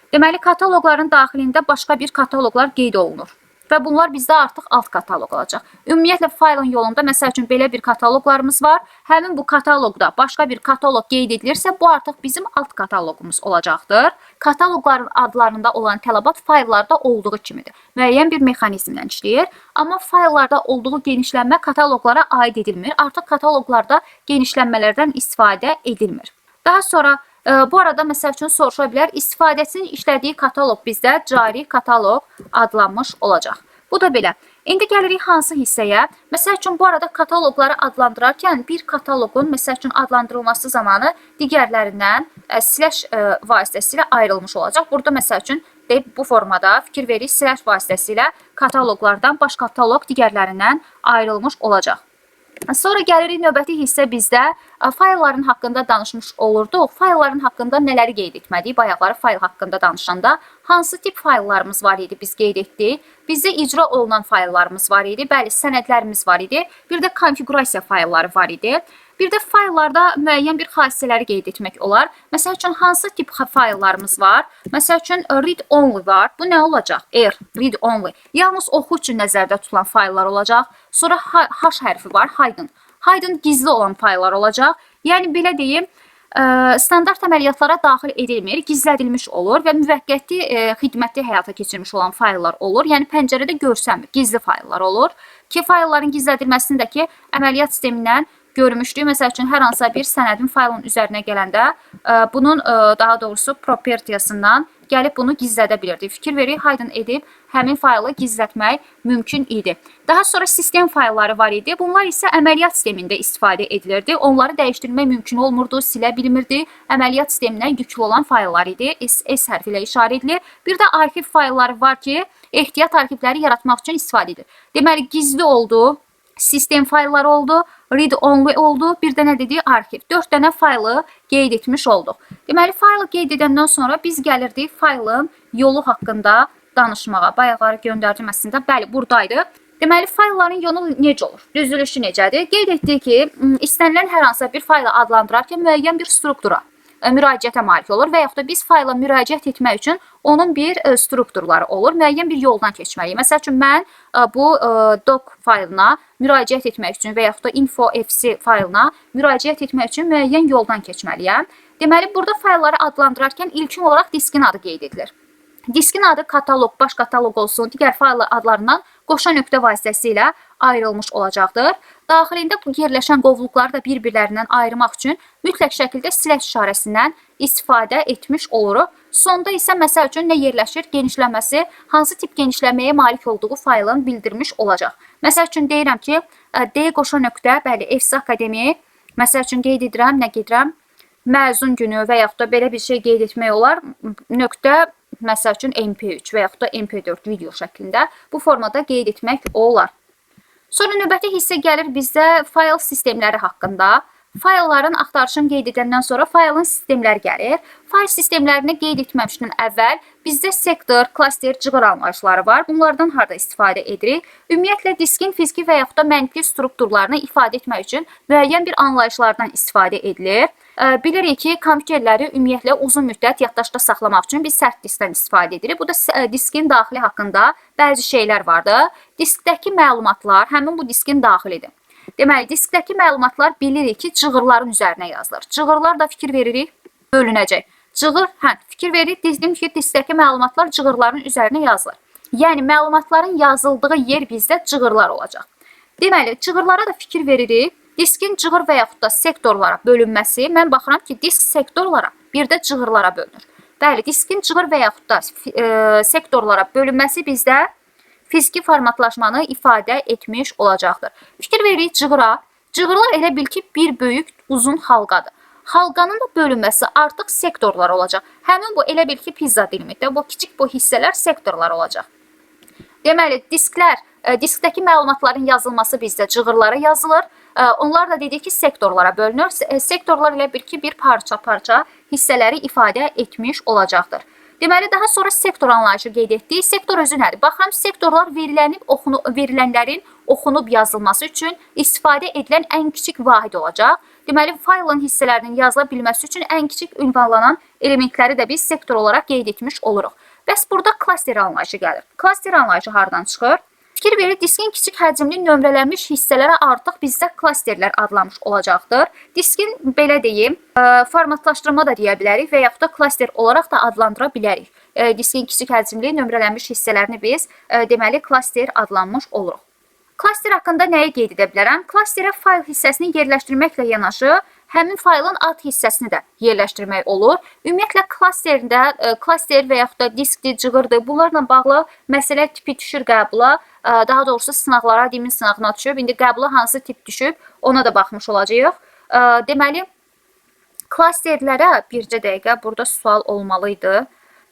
Deməli, kataloqların daxilində başqa bir kataloqlar qeyd olunur. Və bunlar bizdə artıq alt kataloq olacaq. Ümumiyyətlə, faylın yolunda, məsəl üçün, belə bir kataloqlarımız var. Həmin bu kataloqda başqa bir kataloq qeyd edilirsə, bu artıq bizim alt kataloqumuz olacaqdır. Kataloqların adlarında olan tələbat fayllarda olduğu kimidir. Müəyyən bir mexanizmlə işləyir. Amma fayllarda olduğu genişlənmə kataloqlara aid edilmir. Artıq kataloqlarda genişlənmələrdən istifadə edilmir. Daha sonra Bu arada məsəl üçün soruşa bilər, istifadəçinin işlədiyi kataloq bizdə cari kataloq adlanmış olacaq. Bu da belə. İndi gəlirik hansı hissəyə? Məsəl üçün bu arada kataloqları adlandırarkən bir kataloqun məsəl üçün adlandırılması zamanı digərlərindən slash vasitəsilə ayrılmış olacaq. Burada məsəl üçün deyib bu formada fikir veririk, slash vasitəsilə kataloqlardan baş kataloq digərlərindən ayrılmış olacaq. Sonra gəlirik növbəti hissə bizdə faylların haqqında danışmış olurduq. Faylların haqqında nələri qeyd etməliyik? Bayaqları fayl haqqında danışanda hansı tip fayllarımız var idi biz qeyd etdik. Bizdə icra olunan fayllarımız var idi. Bəli, sənədlərimiz var idi. Bir də konfiqurasiya faylları var idi. Bir də fayllarda müəyyən bir xassələri qeyd etmək olar. Məsəl üçün hansı tip fayllarımız var? Məsəl üçün read only var. Bu nə olacaq? R, read only. Yalnız oxu üçün nəzərdə tutulan fayllar olacaq. Sonra H hərfi var, hidden. Hidden gizli olan fayllar olacaq. Yəni belə deyim, standart əməliyyatlara daxil edilmir, gizlədilmiş olur və müvəqqəti xidməti həyata keçirmiş olan fayllar olur. Yəni pəncərədə görsənmir, gizli fayllar olur. Ki faylların gizlədilməsini də ki əməliyyat sistemindən görmüşdük. Məsəl üçün hər hansısa bir sənədin faylın üzərinə gələndə bunun daha doğrusu propertiesından gəlib bunu gizlədə bilirdik. Fikir verik, hidden edib həmin faylı gizlətmək mümkün idi. Daha sonra sistem faylları var idi. Bunlar isə əməliyyat sistemində istifadə edilirdi. Onları dəyişdirmək mümkün olmurdu, silə bilmirdi. Əməliyyat sisteminə yüklü olan fayllar idi. S, S hərfi ilə işarə edilir. Bir də arxiv faylları var ki, ehtiyat arxivləri yaratmaq üçün istifadə edilir. Deməli, gizli oldu, sistem faylları oldu, read only oldu, bir də nə dedik? Arxiv. 4 dənə faylı qeyd etmiş olduq. Deməli, faylı qeyd edəndən sonra biz gəlirdik faylın yolu haqqında danışmağa. Bayaqları göndərdim əslində. Bəli, buradaydı. Deməli, faylların yolu necə olur? Düzülüşü necədir? Qeyd etdik ki, istənilən hər hansısa bir faylı adlandırarkən müəyyən bir struktura müraciətə malik olur və yaxud da biz fayla müraciət etmək üçün onun bir strukturları olur, müəyyən bir yoldan keçməliyik. Məsəl üçün mən bu doc faylına müraciət etmək üçün və yaxud da info.fc faylına müraciət etmək üçün müəyyən yoldan keçməliyəm. Deməli, burada faylları adlandırarkən ilkin olaraq diskin adı qeyd edilir. Diskin adı kataloq, baş kataloq olsun, digər fayl adlarından qoşa nöqtə vasitəsilə ayrılmış olacaqdır. Daxilində bu yerləşən qovluqları da bir-birlərindən ayırmaq üçün mütləq şəkildə slash işarəsindən istifadə etmiş oluruq. Sonda isə məsəl üçün nə yerləşir? Genişlənməsi, hansı tip genişlənməyə malik olduğu faylın bildirmiş olacaq. Məsəl üçün deyirəm ki, D qoşa nöqtə, bəli, FC Akademi, məsəl üçün qeyd edirəm, nə gedirəm? Məzun günü və yaxud da belə bir şey qeyd etmək olar. Nöqtə, məsəl üçün MP3 və yaxud da MP4 video şəklində bu formada qeyd etmək olar. Sonra növbəti hissə gəlir bizdə fayl sistemləri haqqında. Faylların axtarışını qeyd edəndən sonra faylın sistemləri gəlir. Fayl sistemlərini qeyd etməmişdən əvvəl bizdə sektor, klaster, cığır anlayışları var. Bunlardan harda istifadə edirik? Ümumiyyətlə diskin fiziki və yaxud da məntiqi strukturlarını ifadə etmək üçün müəyyən bir anlayışlardan istifadə edilir. Bilirik ki, kompüterləri ümumiyyətlə uzun müddət yaddaşda saxlamaq üçün biz sərt diskdən istifadə edirik. Bu da diskin daxili haqqında bəzi şeylər vardır. Diskdəki məlumatlar həmin bu diskin daxilidir. Deməli, diskdəki məlumatlar bilirik ki, cığırların üzərinə yazılır. Cığırlar da fikir veririk, bölünəcək. Cığır, hə, fikir veririk, dedim ki, diskdəki məlumatlar cığırların üzərinə yazılır. Yəni, məlumatların yazıldığı yer bizdə cığırlar olacaq. Deməli, cığırlara da fikir veririk. Diskin cığır və yaxud da sektorlara bölünməsi, mən baxıram ki, disk sektorlara, bir də cığırlara bölünür. Bəli, diskin cığır və yaxud da sektorlara bölünməsi bizdə fiziki formatlaşmanı ifadə etmiş olacaqdır. Fikir veririk cığıra. Cığırlar elə bil ki, bir böyük uzun halqadır. Halqanın da bölünməsi artıq sektorlar olacaq. Həmin bu elə bil ki, pizza dilimidir. Bu kiçik bu hissələr sektorlar olacaq. Deməli, diskdəki məlumatların yazılması bizdə cığırlara yazılır. Onlar da dedik ki, sektorlara bölünür. Sektorlar elə bil ki, bir parça-parça hissələri ifadə etmiş olacaqdır. Deməli, daha sonra sektor anlayışı qeyd etdik. Sektor özü nədir? Baxıram, sektorlar verilənlərin oxunub yazılması üçün istifadə edilən ən kiçik vahid olacaq. Deməli, faylın hissələrinin yazıla bilməsi üçün ən kiçik ünvanlanan elementləri də biz sektor olaraq qeyd etmiş oluruq. Bəs burada klaster anlayışı gəlir. Klaster anlayışı hardan çıxır? Fikir verir, diskin kiçik həcmli nömrələnmiş hissələrə artıq bizdə klasterlər adlanmış olacaqdır. Diskin, belə deyim, formatlaşdırma da deyə bilərik və yaxud da klaster olaraq da adlandıra bilərik. Diskin kiçik həcmli nömrələnmiş hissələrini biz, deməli, klaster adlanmış oluruq. Klaster haqqında nəyi qeyd edə bilərəm? Klasterə fayl hissəsini yerləşdirməklə yanaşı, Həmin faylın ad hissəsini də yerləşdirmək olur. Ümumiyyətlə klasterində, klaster və yaxud da diskdir, cığırdır, bunlarla bağlı məsələ tipi düşür qəbula. Daha doğrusu sınaqlara, DİM-in sınağına düşüb. İndi qəbula hansı tip düşüb, ona da baxmış olacağıq. Deməli, klasterlərə bircə dəqiqə burada sual olmalı idi.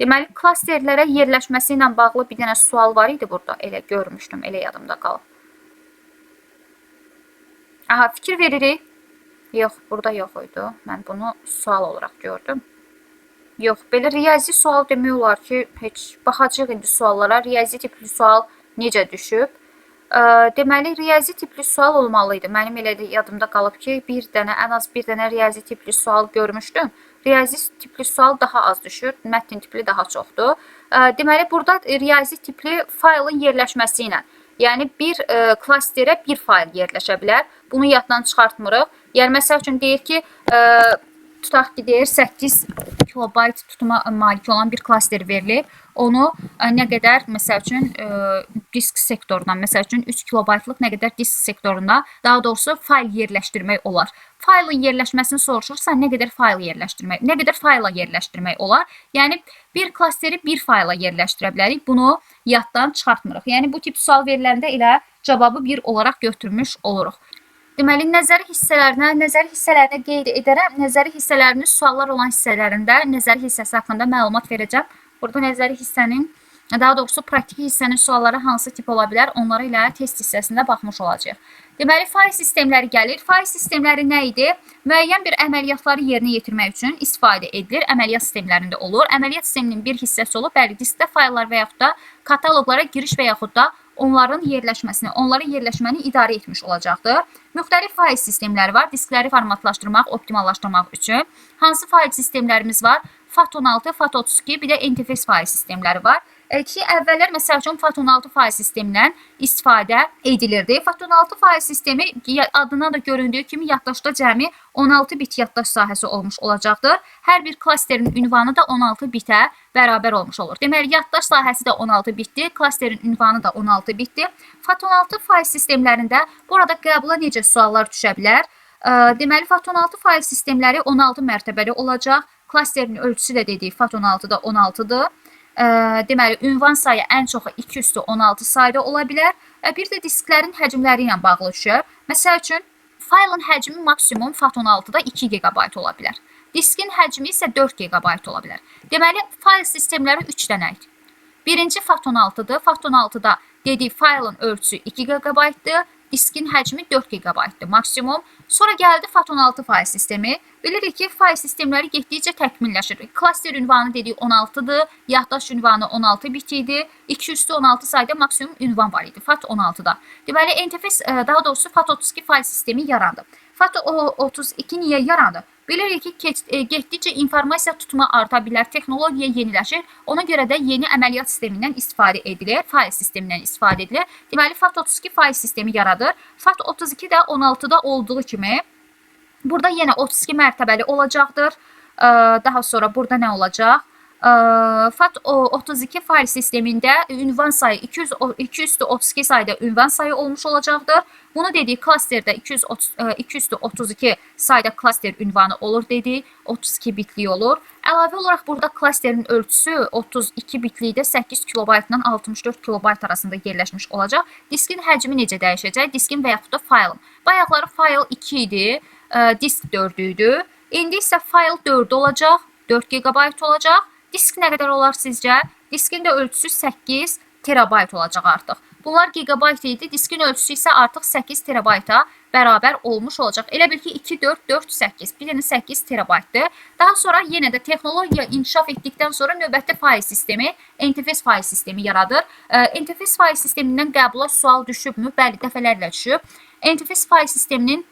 Deməli, klasterlərə yerləşməsi ilə bağlı bir dənə sual var idi burada. Elə görmüşdüm, elə yadımda qalıb. Aha, fikir veririk. Yox, burada yox idi. Mən bunu sual olaraq gördüm. Yox, belə riyazi sual demək olar ki, heç baxacağıq indi suallara. Riyazi tipli sual necə düşüb? Deməli, riyazi tipli sual olmalı idi. Mənim elə də yadımda qalıb ki, bir dənə, ən az bir dənə riyazi tipli sual görmüşdüm. Riyazi tipli sual daha az düşür, mətn tipli daha çoxdur. Deməli, burada riyazi tipli faylın yerləşməsi ilə, yəni bir klasterə bir fayl yerləşə bilər. Bunu yaddan çıxartmırıq. Yəni, məsəl üçün deyir ki, tutaq ki, deyir 8 kilobayt tutuma malik olan bir klaster verilib. Onu nə qədər, məsəl üçün, disk sektorundan, məsəl üçün 3 kilobaytlıq nə qədər disk sektoruna, daha doğrusu fayl yerləşdirmək olar. Faylın yerləşməsini soruşursa, nə qədər fayl yerləşdirmək, nə qədər fayla yerləşdirmək olar? Yəni bir klasteri bir fayla yerləşdirə bilərik. Bunu yaddan çıxartmırıq. Yəni bu tip sual veriləndə elə cavabı bir olaraq götürmüş oluruq. Deməli, nəzəri hissələrinə qeyd edərəm. Nəzəri hissələrinin suallar olan hissələrində nəzəri hissəsi haqqında məlumat verəcəm. Burada nəzəri hissənin, daha doğrusu praktiki hissənin sualları hansı tip ola bilər, onlara ilə test hissəsində baxmış olacağıq. Deməli, fayl sistemləri gəlir. Fayl sistemləri nə idi? Müəyyən bir əməliyyatları yerinə yetirmək üçün istifadə edilir. Əməliyyat sistemlərində olur. Əməliyyat sisteminin bir hissəsi olub, bəli, diskdə fayllar və yaxud da kataloqlara giriş və yaxud da onların yerləşməsini, onların yerləşməni idarə etmiş olacaqdır. Müxtəlif fayl sistemləri var, diskləri formatlaşdırmaq, optimallaşdırmaq üçün. Hansı fayl sistemlərimiz var? FAT16, FAT32, bir də NTFS fayl sistemləri var. Ki, əvvəllər məsəl üçün FAT16 fayl sistemindən istifadə edilirdi. FAT16 fayl sistemi adından da göründüyü kimi yaddaşda cəmi 16 bit yaddaş sahəsi olmuş olacaqdır. Hər bir klasterin ünvanı da 16 bitə bərabər olmuş olur. Deməli, yaddaş sahəsi də 16 bitdir, klasterin ünvanı da 16 bitdir. FAT16 fayl sistemlərində burada qəbula necə suallar düşə bilər? Deməli, FAT16 fayl sistemləri 16 mərtəbəli olacaq. Klasterin ölçüsü də dedik FAT16-da 16-dır. Deməli, ünvan sayı ən çoxu 216 sayda ola bilər. Bir də disklərin həcmləri ilə bağlı düşür. Məsəl üçün, faylın həcmi maksimum FAT16-da 2 GB ola bilər. Diskin həcmi isə 4 GB ola bilər. Deməli, fayl sistemləri 3 dənə idi. Birinci FAT16-dır. FAT16-da dedik faylın ölçüsü 2 GB-dır. Diskin həcmi 4 GB-dır maksimum. Sonra gəldi FAT16 fayl sistemi. Bilirik ki, fayl sistemləri getdikcə təkmilləşir. Klaster ünvanı dedik 16-dır, yaddaş ünvanı 16 bit idi. 216 sayda maksimum ünvan var idi FAT16-da. Deməli, NTFS, daha doğrusu FAT32 fayl sistemi yarandı. FAT32 niyə yarandı? Bilirik ki, getdikcə informasiya tutma arta bilər, texnologiya yeniləşir. Ona görə də yeni əməliyyat sistemindən istifadə edilir, fayl sistemindən istifadə edilir. Deməli, FAT32 fayl sistemi yaradır. FAT32 də 16-da olduğu kimi burada yenə 32 mərtəbəli olacaqdır. Daha sonra burada nə olacaq? FAT32 fayl sistemində ünvan sayı 232 sayda ünvan sayı olmuş olacaqdır. Bunu dedik, klasterdə 232 sayda klaster ünvanı olur dedik, 32 bitlik olur. Əlavə olaraq burada klasterin ölçüsü 32 bitlikdə 8 kilobaytdan 64 kilobayt arasında yerləşmiş olacaq. Diskin həcmi necə dəyişəcək? Diskin və yaxud da faylın. Bayaqları fayl 2 idi, disk 4 idi. İndi isə fayl 4 olacaq, 4 GB olacaq. Disk nə qədər olar sizcə? Diskin də ölçüsü 8 terabayt olacaq artıq. Bunlar gigabayt idi. Diskin ölçüsü isə artıq 8 terabayta bərabər olmuş olacaq. Elə bil ki, 2, 4, 4, 8. Bir dənə 8 terabaytdır. Daha sonra yenə də texnologiya inkişaf etdikdən sonra növbəti fayl sistemi, NTFS fayl sistemi yaradır. NTFS fayl sistemindən qəbula sual düşübmü? Bəli, dəfələrlə düşüb. NTFS fayl sisteminin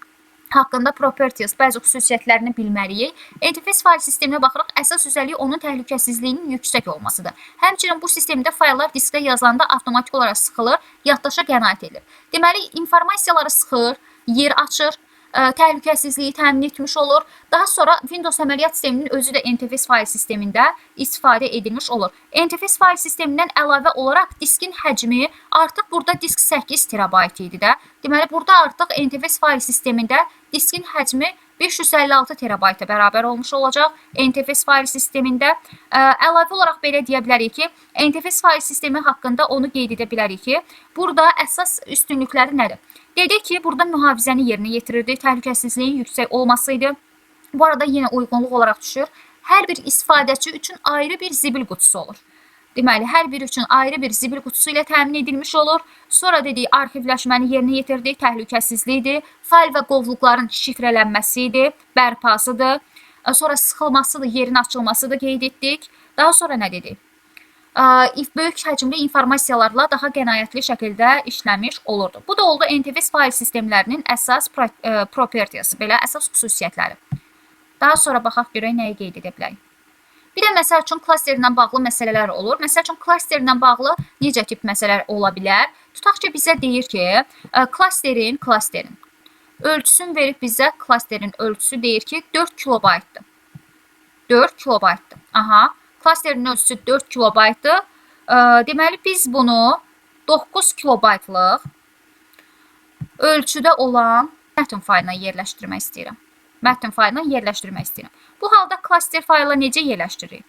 haqqında properties, bəzi xüsusiyyətlərini bilməliyik. NTFS fayl sisteminə baxırıq, əsas özelliyi onun təhlükəsizliyinin yüksək olmasıdır. Həmçinin bu sistemdə fayllar diskdə yazılanda avtomatik olaraq sıxılır, yaddaşa qənaət edilir. Deməli, informasiyaları sıxır, yer açır, təhlükəsizliyi təmin etmiş olur. Daha sonra Windows əməliyyat sisteminin özü də NTFS fayl sistemində istifadə edilmiş olur. NTFS fayl sistemindən əlavə olaraq diskin həcmi artıq burada disk 8 terabayt idi də. Deməli, burada artıq NTFS fayl sistemində diskin həcmi 556 terabayta bərabər olmuş olacaq NTFS fayl sistemində. Əlavə olaraq belə deyə bilərik ki, NTFS fayl sistemi haqqında onu qeyd edə bilərik ki, burada əsas üstünlükləri nədir? Dedik ki, burada mühafizəni yerinə yetirirdi, təhlükəsizliyin yüksək olması idi. Bu arada yenə uyğunluq olaraq düşür. Hər bir istifadəçi üçün ayrı bir zibil qutusu olur. Deməli, hər biri üçün ayrı bir zibil qutusu ilə təmin edilmiş olur. Sonra dedik, arxivləşməni yerinə yetirdik, təhlükəsizlikdir, fayl və qovluqların şifrələnməsi idi, bərpasıdır. Sonra sıxılmasıdır, yerin açılmasıdır qeyd etdik. Daha sonra nə dedik? Böyük həcmli informasiyalarla daha qənaətli şəkildə işləmiş olurdu. Bu da oldu NTFS fayl sistemlərinin əsas propertiyası, belə əsas xüsusiyyətləri. Daha sonra baxaq görək nəyi qeyd edə bilərik. Bir də məsəl üçün klasterlə bağlı məsələlər olur. Məsəl üçün klasterlə bağlı necə tip məsələlər ola bilər? Tutaq ki, bizə deyir ki, klasterin ölçüsünü verib bizə, klasterin ölçüsü deyir ki, 4 kilobaytdır. 4 kilobaytdır. Aha, klasterin ölçüsü 4 kilobaytdır. Deməli, biz bunu 9 kilobaytlıq ölçüdə olan mətn faylına yerləşdirmək istəyirəm. Mətn faylına yerləşdirmək istəyirəm. Bu halda klaster fayla necə yerləşdiririk?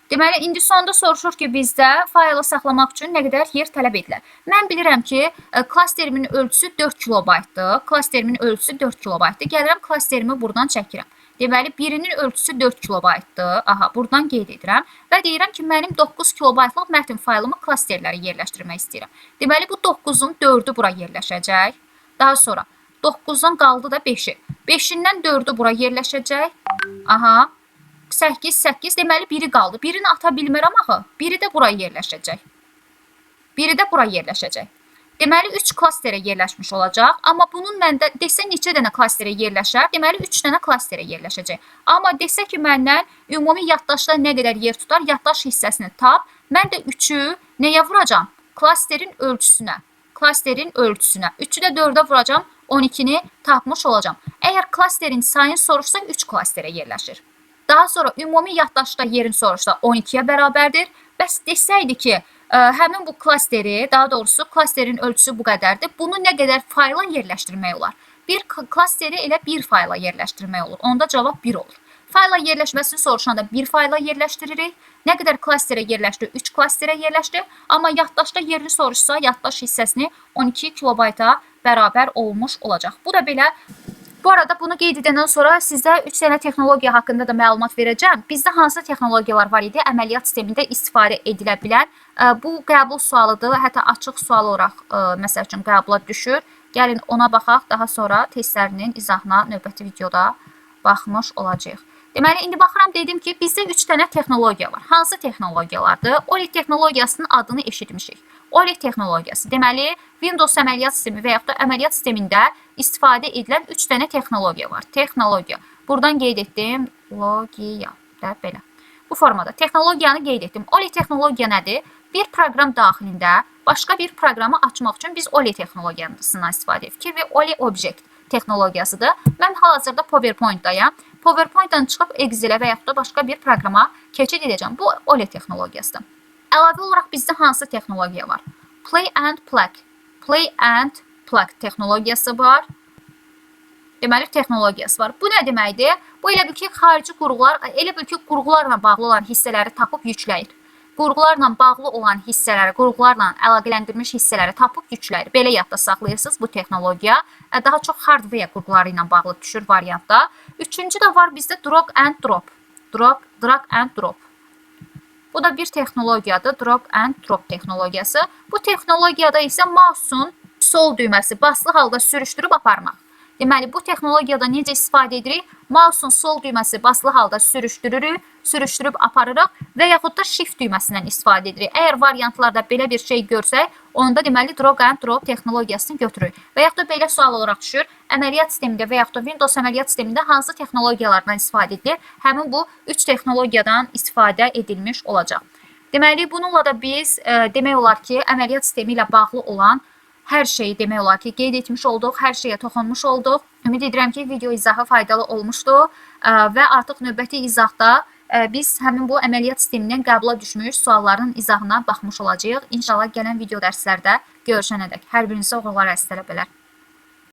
Deməli, indi sonda soruşur ki, bizdə faylı saxlamaq üçün nə qədər yer tələb edilir. Mən bilirəm ki, klasterimin ölçüsü 4 kilobaytdır. Klasterimin ölçüsü 4 kilobaytdır. Gəlirəm, klasterimi buradan çəkirəm. Deməli, birinin ölçüsü 4 kilobaytdır. Aha, buradan qeyd edirəm. Və deyirəm ki, mənim 9 kilobaytlıq mətn faylımı klasterlərə yerləşdirmək istəyirəm. Deməli, bu 9-un 4-ü bura yerləşəcək. Daha sonra 9-dan qaldı da 5-i. 5-indən 4-ü bura yerləşəcək. Aha. 8, 8. Deməli, biri qaldı. Birini ata bilmərəm axı. Biri də bura yerləşəcək. Biri də bura yerləşəcək. Deməli, 3 klasterə yerləşmiş olacaq. Amma bunun məndə desə neçə dənə klasterə yerləşər? Deməli, 3 dənə klasterə yerləşəcək. Amma desə ki, məndən ümumi yaddaşda nə qədər yer tutar? Yaddaş hissəsini tap. Mən də 3-ü nəyə vuracam? Klasterin ölçüsünə. Klasterin ölçüsünə. 3-ü də 4-ə vuracam. 12-ni tapmış olacağam. Əgər klasterin sayını soruşsa 3 klasterə yerləşir. Daha sonra ümumi yaddaşda yerin soruşsa 12-yə bərabərdir. Bəs desəydi ki, həmin bu klasteri, daha doğrusu klasterin ölçüsü bu qədərdir. Bunu nə qədər fayla yerləşdirmək olar? Bir klasteri elə bir fayla yerləşdirmək olur. Onda cavab 1 olur. Fayla yerləşməsini soruşanda bir fayla yerləşdiririk. Nə qədər klasterə yerləşdi? 3 klasterə yerləşdi. Amma yaddaşda yerini soruşsa, yaddaş hissəsini 12 kilobayta bərabər olmuş olacaq. Bu da belə. Bu arada bunu qeyd edəndən sonra sizə 3 dənə texnologiya haqqında da məlumat verəcəm. Bizdə hansı texnologiyalar var idi əməliyyat sistemində istifadə edilə bilən? Bu qəbul sualıdır. Hətta açıq sual olaraq məsəl üçün qəbula düşür. Gəlin ona baxaq. Daha sonra testlərinin izahına növbəti videoda baxmış olacağıq. Deməli, indi baxıram, dedim ki, bizdə 3 dənə texnologiya var. Hansı texnologiyalardır? OLED texnologiyasının adını eşitmişik. OLED texnologiyası. Deməli, Windows əməliyyat sistemi və yaxud da əməliyyat sistemində istifadə edilən 3 dənə texnologiya var. Texnologiya. Buradan qeyd etdim. Logiya. Da, belə. Bu formada texnologiyanı qeyd etdim. OLED texnologiya nədir? Bir proqram daxilində başqa bir proqramı açmaq üçün biz OLED texnologiyasından istifadə edirik ki, və OLE Object texnologiyasıdır. Mən hal-hazırda PowerPoint-dayam. PowerPoint-dan çıxıb Excel-ə və yaxud da başqa bir proqrama keçid edəcəm. Bu OLE texnologiyasıdır. Əlavə olaraq bizdə hansı texnologiya var? Play and Plug. Play and Plug texnologiyası var. Deməli, texnologiyası var. Bu nə deməkdir? Bu elə bil ki, xarici qurğular, elə bil ki, qurğularla bağlı olan hissələri tapıb yükləyir. Qurğularla bağlı olan hissələri, qurğularla əlaqələndirilmiş hissələri tapıb yükləyir. Belə yadda saxlayırsınız bu texnologiya. Daha çox hardware qurğuları ilə bağlı düşür variantda. Üçüncü də var bizdə drag and drop. Drag and drop. Bu da bir texnologiyadır. Drag and drop texnologiyası. Bu texnologiyada isə mouse'un sol düyməsi basılı halda sürüşdürüb aparmaq. Deməli, bu texnologiyada necə istifadə edirik? Mouse'un sol düyməsi basılı halda sürüşdürürük, sürüşdürüb aparırıq və yaxud da shift düyməsindən istifadə edirik. Əgər variantlarda belə bir şey görsək, onda deməli drag and drop texnologiyasını götürürük. Və yaxud da belə sual olaraq düşür. Əməliyyat sistemində və yaxud da Windows əməliyyat sistemində hansı texnologiyalardan istifadə edilir? Həmin bu 3 texnologiyadan istifadə edilmiş olacaq. Deməli, bununla da biz demək olar ki, əməliyyat sistemi ilə bağlı olan hər şeyi demək olar ki, qeyd etmiş olduq, hər şeyə toxunmuş olduq. Ümid edirəm ki, video izahı faydalı olmuşdu və artıq növbəti izahda biz həmin bu əməliyyat sistemindən qəbula düşmüş sualların izahına baxmış olacağıq. İnşallah gələn video dərslərdə görüşənədək. Hər birinizə uğurlar, əziz tələbələr.